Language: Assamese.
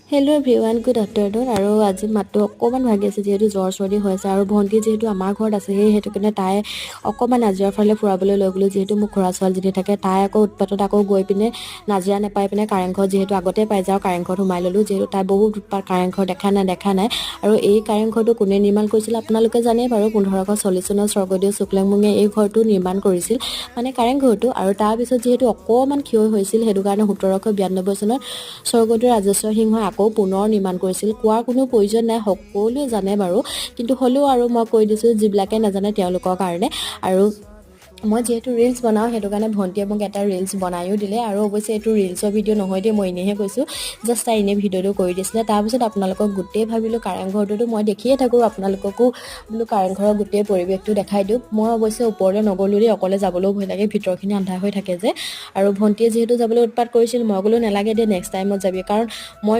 Hello everyone, good afternoon. আৰু আজি মাতটো অকণমান ভাগি আছে, যিহেতু জ্বৰ চৰ্দি হৈ আছে। আৰু ভণ্টি যিহেতু আমাৰ ঘৰত আছে, সেই সেইটো কাৰণে তাই অকণমান নাজিৰাৰ ফালে ফুৰাবলৈ লৈ গ'লোঁ। যিহেতু মোৰ খুৰা ছোৱালীজনী থাকে, তাই আকৌ উৎপাতত আকৌ গৈ পিনে নাজিৰা নাপাই পিনে কাৰেংঘৰ যিহেতু আগতে পাই যাওঁ, কাৰেংঘৰত সোমাই ল'লোঁ। যিহেতু তাই বহুত উৎপাত, কাৰেংঘৰ দেখা নাই, দেখা নাই। আৰু এই কাৰেংঘৰটো কোনে নিৰ্মাণ কৰিছিল আপোনালোকে জানেই বাৰু। 1540 চনত স্বৰ্গদেউ চুক্লেংমুঙে এই ঘৰটো নিৰ্মাণ কৰিছিল, মানে কাৰেংঘৰটো। আৰু তাৰপিছত যিহেতু অকণমান ক্ষয় হৈছিল, সেইটো কাৰণে 1792 চনত স্বৰ্গদেউ ৰাজেশ্বৰ সিংহই আকৌ পুনৰ নিৰ্মাণ কৰিছিল। কোৱাৰ কোনো প্ৰয়োজন নাই, সকলোৱে জানে বাৰু, কিন্তু হ'লেও আৰু মই কৈ দিছোঁ যিবিলাকে নাজানে তেওঁলোকৰ কাৰণে। আৰু মই যিহেতু ৰিলচ বনাওঁ, সেইটো কাৰণে ভণ্টিয়ে মোক এটা ৰিলচ বনায়ো দিলে। আৰু অৱশ্যে এইটো ৰিলচৰ ভিডিঅ' নহয় দেই, মই এনেইহে কৈছোঁ, জাষ্ট তাই এনেই ভিডিঅ'টো কৰি দিছিলে। তাৰপিছত আপোনালোকক গোটেই ভাবিলোঁ কাৰেংঘৰটোতো মই দেখিয়ে থাকোঁ, আপোনালোককো বোলো কাৰেংঘৰৰ গোটেই পৰিৱেশটো দেখাই দিওঁ। মই অৱশ্যে ওপৰলৈ নগ'লোঁ দেই, অকলে যাবলৈও ভয় লাগে, ভিতৰখিনি আন্ধাৰ হৈ থাকে যে। আৰু ভণ্টিয়ে যিহেতু যাবলৈ উৎপাত কৰিছিল, মই ক'লোঁ, নালাগে দে, নেক্সট টাইমত যাবি, কাৰণ মই